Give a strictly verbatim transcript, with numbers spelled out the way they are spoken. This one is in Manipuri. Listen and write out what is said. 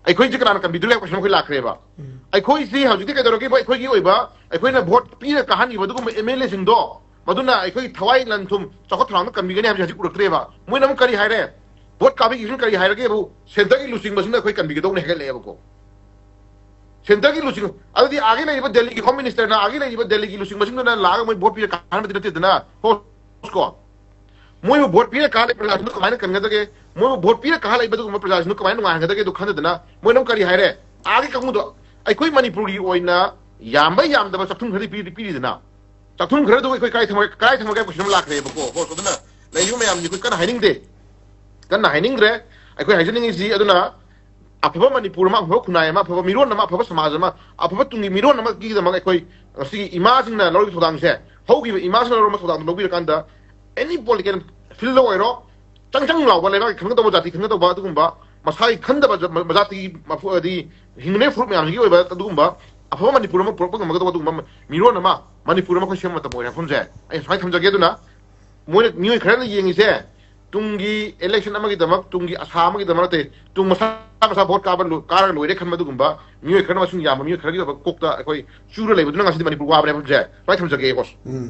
ꯑꯩꯈꯣꯏꯁꯦ ꯀꯅꯥꯅ ꯀꯟꯕꯤꯗꯣꯏꯅꯣ ꯍꯥꯏꯕ ꯀꯣꯏꯁꯟ ꯑꯃ ꯑꯩꯈꯣꯏ ꯂꯥꯛꯈ꯭ꯔꯦꯕ꯫ ꯑꯩꯈꯣꯏꯁꯤ ꯍꯧꯖꯤꯛꯇꯤ ꯀꯩꯗꯧꯔꯒꯦꯕ? ꯑꯩꯈꯣꯏꯒꯤ ꯑꯣꯏꯕ, ꯑꯩꯈꯣꯏꯅ ꯚꯣꯠ ꯄꯤꯔ ꯀꯥꯍꯟꯈꯤꯕ ꯑꯗꯨꯒꯨꯝꯕ ꯑꯦꯝ ꯑꯦꯜ ꯑꯦꯁꯤꯡꯗꯣ, ꯃꯗꯨꯅ ꯑꯩꯈꯣꯏꯒꯤ ꯊꯋꯥꯏ ꯂꯟ ꯊꯨꯝ ꯆꯥꯎꯈꯠ ꯊꯧꯔꯥꯡꯗ ꯀꯟꯕꯤꯒꯅꯤ ꯍꯥꯏꯕꯁꯦ ꯍꯧꯖꯤꯛ ꯎꯔꯛꯇ꯭ꯔꯦꯕ꯫ ꯃꯣꯏꯅ ꯑꯃꯨꯛ ꯀꯔꯤ ꯍꯥꯏꯔꯦ? ꯚꯣꯠ ꯀꯥꯕꯤꯒꯤꯁꯤꯅ ꯀꯔꯤ ꯍꯥꯏꯔꯒꯦꯕꯨ? ꯁꯦꯟꯇꯔꯒꯤ ꯂꯨꯆꯤꯡꯕꯁꯤꯡꯅ ꯑꯩꯈꯣꯏ ꯀꯟꯕꯤꯒꯗꯧꯅꯦ ꯍꯥꯏꯒꯠꯂꯛꯑꯦꯕꯀꯣ꯫ ꯁꯦꯟꯇꯔꯒꯤ ꯂꯨꯆꯤꯡ, ꯑꯗꯨꯗꯤ ꯑꯥꯒꯤ ꯂꯩꯔꯤꯕ ꯗꯦꯜꯂꯤꯒꯤ ꯍꯣꯝ ꯃꯤꯅꯤꯁꯇꯔꯅ, ꯑꯥꯒꯤ ꯂꯩꯔꯤꯕ ꯗꯦꯜꯂꯤꯒꯤ ꯂꯨꯆꯤꯡꯕꯁꯤꯡꯗꯨꯅ ꯂꯥꯛꯑꯒ ꯃꯣꯏ ꯚꯣꯠ ꯄꯤꯔ ꯀꯥꯍꯟꯕꯗꯤ ꯅꯠꯇꯦꯗꯅ꯫ ꯍꯣꯁ ꯀꯣ꯫ ꯃꯣꯏꯕꯨ ꯚꯣꯠ ꯄꯤꯔ ꯀꯥꯍꯜꯂꯦ ꯄ꯭ꯔꯖꯥꯁꯤꯡꯗꯨ ꯀꯃꯥꯏꯅ ꯀꯟꯒꯗꯒꯦ? ꯃꯣꯏꯕꯨ ꯚꯣꯠ ꯄꯤꯔ ꯀꯥꯍꯜꯂꯛꯏꯕ ꯑꯗꯨꯒꯨꯝꯕ ꯄ꯭ꯔꯖꯥꯁꯤꯡꯗꯨ ꯀꯃꯥꯏꯅ ꯅꯨꯡꯉꯥꯏꯍꯟꯒꯗꯒꯦ? ꯑꯗꯨ ꯈꯟꯗꯗꯅ ꯃꯣꯏꯅ ꯑꯃꯨꯛ ꯀꯔꯤ ꯍꯥꯏꯔꯦ? ꯑꯥꯒꯤ ꯀꯥꯡꯕꯨꯗꯣ ꯑꯩꯈꯣꯏ ꯃꯅꯤꯄꯨꯔꯒꯤ ꯑꯣꯏꯅ ꯌꯥꯝꯕ ꯌꯥꯝꯗꯕ ꯆꯥꯛꯊꯨꯝ ꯈꯔꯗꯤ ꯄꯤꯔꯤ, ꯄꯤꯔꯤꯗꯅ꯫ ꯆꯥꯛꯊꯨꯝ ꯈꯔꯗꯨ ꯑꯩꯈꯣꯏ ꯀꯥꯏ ꯊꯝꯃꯒꯦ, ꯀꯥꯏ ꯊꯝꯃꯒꯦ ꯍꯥꯏꯕ ꯀꯣꯏꯁꯟ ꯑꯃ ꯂꯥꯛꯈ꯭ꯔꯦꯕꯀꯣ꯫ ꯍꯣꯁ, ꯑꯗꯨꯅ ꯂꯩꯔꯤꯕ ꯃꯌꯥꯝꯁꯤ ꯑꯩꯈꯣꯏ ꯀꯟꯅ ꯍꯥꯏꯅꯤꯡꯗꯦ, ꯀꯟꯅ ꯍꯥꯏꯅꯤꯡꯗ꯭ꯔꯦ꯫ ꯑꯩꯈꯣꯏ ꯍꯥꯏꯖꯅꯤꯡꯉꯤꯁꯤ ꯑꯗꯨꯅ ꯑꯐꯕ ꯃꯅꯤꯄꯨꯔ ꯑꯃ, ꯑꯐꯕ ꯈꯨꯟꯅꯥꯏ ꯑꯃ, ꯑꯐꯕ ꯃꯤꯔꯣꯟ ꯑꯃ, ꯑꯐꯕ ꯁꯃꯥꯖ ꯑꯃ, ꯑꯐꯕ ꯇꯨꯡꯒꯤ ꯃꯤꯔꯣꯟ ꯑꯃꯒꯤꯗꯃꯛ ꯑꯩꯈꯣꯏ ꯉꯁꯤꯒꯤ ꯏꯃꯥꯁꯤꯡꯅ ꯂꯧꯔꯤꯕ ꯊꯧꯗꯥꯡꯁꯦ, ꯍꯧꯈꯤꯕ ꯏꯃꯥꯁꯤꯡꯅ ꯂꯧꯔꯝꯕ ꯊꯧꯗꯥꯡꯗꯣ ꯂꯧꯕꯤꯔꯀꯥꯟꯗ, ꯑꯦꯅꯤ ꯄꯣꯂꯤꯇꯤꯀꯦꯜ ꯐꯤꯜꯗ ꯑꯣꯏꯔꯣ, ꯆꯪ ꯆꯪ ꯂꯥꯎꯕ, ꯂꯩꯕꯥꯛꯀꯤ ꯈꯟꯒꯗꯧꯕ, ꯖꯥꯇꯤ ꯈꯟꯒꯗꯧꯕ, ꯑꯗꯨꯒꯨꯝꯕ ꯃꯁꯥꯒꯤ ꯈꯟꯗꯕ ꯖ-, ꯃ-, ꯖꯥꯇꯤꯒꯤ ꯃꯐꯨ-, ꯍꯥꯏꯗꯤ ꯍꯤꯡꯂꯤꯕ ꯐꯨꯔꯨꯞ ꯃꯌꯥꯝꯁꯤꯒꯤ ꯑꯣꯏꯕ ꯑꯗꯨꯒꯨꯝꯕ ꯑꯐꯕ ꯃꯅꯤꯄꯨꯔ ꯑꯃ ꯄꯨꯔꯛꯄ ꯉꯝꯒꯗꯧꯕ ꯑꯗꯨꯒꯨꯝꯕ ꯃꯤꯔꯣꯟ ꯑꯃ ꯃꯅꯤꯄꯨꯔ ꯑꯃ ꯑꯩꯈꯣꯏ ꯁꯦꯝꯕ ꯃꯇꯝ ꯑꯣꯏꯔꯦ ꯃꯐꯝꯁꯦ꯫ ꯑꯩ ꯁꯨꯃꯥꯏꯅ ꯊꯝꯖꯒꯦ꯫ ꯑꯗꯨꯅ ꯃꯣꯏꯅ, ꯃꯤꯑꯣꯏ ꯈꯔꯅ ꯌꯦꯡꯉꯤꯁꯦ ꯇꯨꯡꯒꯤ ꯏꯂꯦꯛꯁꯟ ꯑꯃꯒꯤꯗꯃꯛ, ꯇꯨꯡꯒꯤ ꯑꯁꯥ ꯑꯃꯒꯤꯗꯃꯛ ꯅꯠꯇꯦ, ꯇꯨꯡ ꯃꯁꯥ ꯃꯁꯥ ꯚꯣꯠ ꯀꯥꯕ ꯂꯣ-, ꯀꯥꯔꯒ ꯂꯣꯏꯔꯦ ꯈꯟꯕ ꯑꯗꯨꯒꯨꯝꯕ ꯃꯤꯑꯣꯏ ꯈꯔꯅ ꯃꯁꯤꯡ ꯌꯥꯝꯕ ꯃꯤꯑꯣꯏ ꯈꯔꯒꯤ ꯑꯣꯏꯕ ꯀꯣꯛꯇ ꯑꯩꯈꯣꯏ ꯆꯨꯔ ꯂꯩꯕꯗꯨꯅ ꯉꯁꯤꯗꯤ ꯃꯅꯤꯄꯨꯔ ꯋꯥꯕꯅꯦ ꯍꯥꯏꯕꯁꯦ ꯁꯨꯃꯥꯏꯅ ꯊꯝꯖꯒꯦ, ꯍꯣꯁ꯫ ꯎꯝ꯫